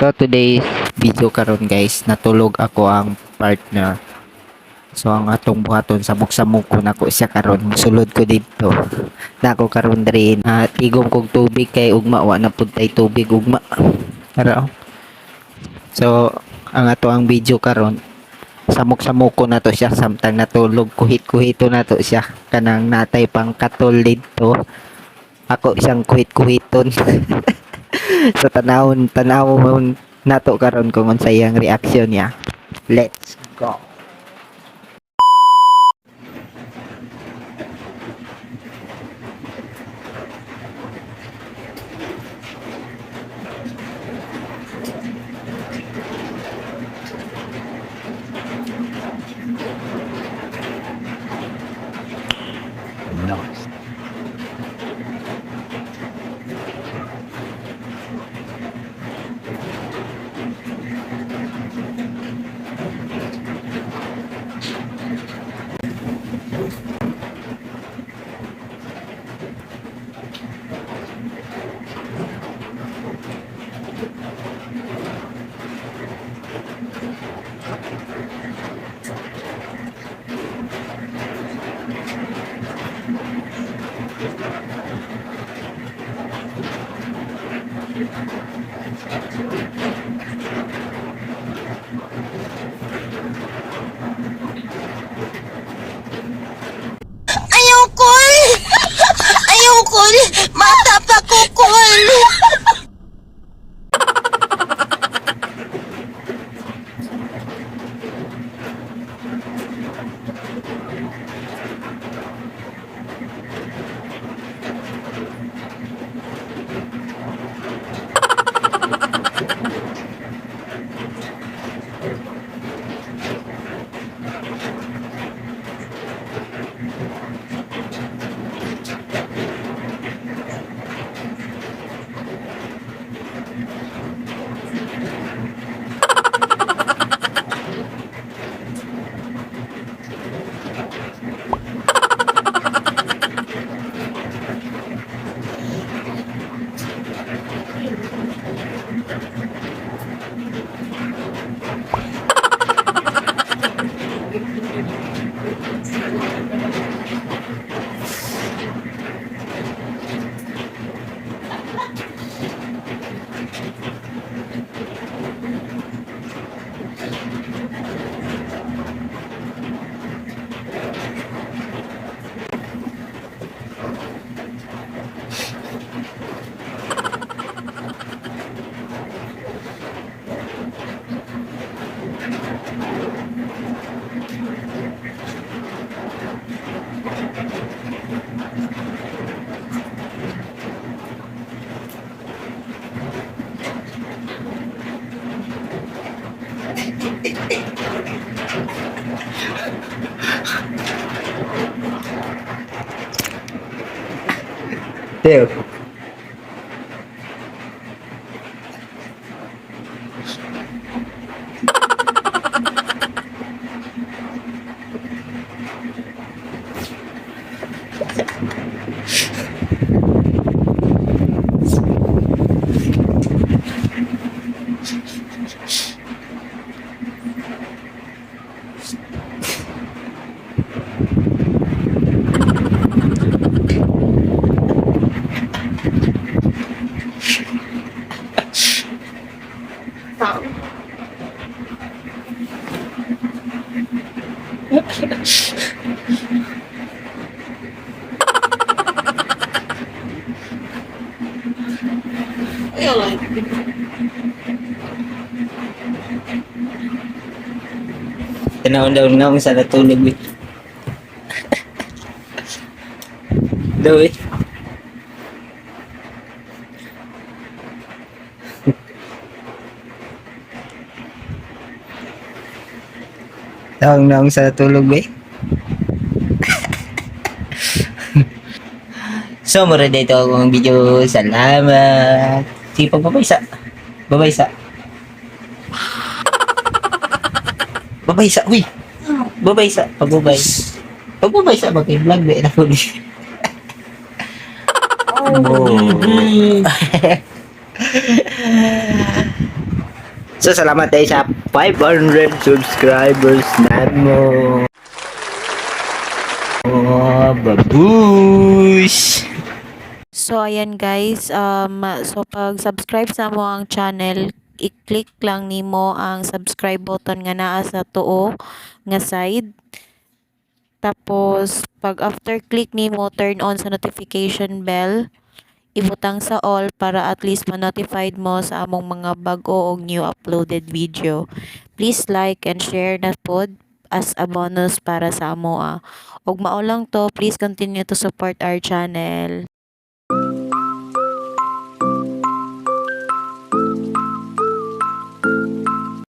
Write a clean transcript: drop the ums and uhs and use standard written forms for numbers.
So today's video karon, guys, natulog ako ang partner. So ang atong buhaton, samok-samok ko nako siya karon. Sulod ko didto. Nako karon diri na tigom kog tubig kay ugma wa na pud tay tubig ugma. Tara, oh. So ang ato ang video karon, samok-samok ko na to siya samtang natulog, kuhit-kuhito na to siya kanang natay pang katol didto, ako siyang kuhit-kuhiton. So tanawon tanawon nato karon kung unsa iyang reaksyon niya. Let's go. Nice. Ayaw ko! Ayaw ko! Bata pa ko, Kol! Teo. Tanawon daw na sa natulog eh. Daw eh. Tawag na sa tulog eh. So, mura dito akong video. Salamat. Sige, pagbabay sa. Babay sa. Babay sa. Uy. Babay sa. Pagbabay. Pagbabay sa. Bakit vlog ba? Na po. Oh. So salamat tayo sa 500 subscribers na mo. Oh, babush! So ayan guys, so pag subscribe sa mo ang channel, i-click lang nimo ang subscribe button nga naa sa tuo nga side. Tapos pag after click nimo, turn on sa notification bell, ibutang sa all para at least ma-notified mo sa among mga bag-o og new uploaded video. Please like and share na pod as a bonus para sa amo ah. Ug mao lang to, please continue to support our channel.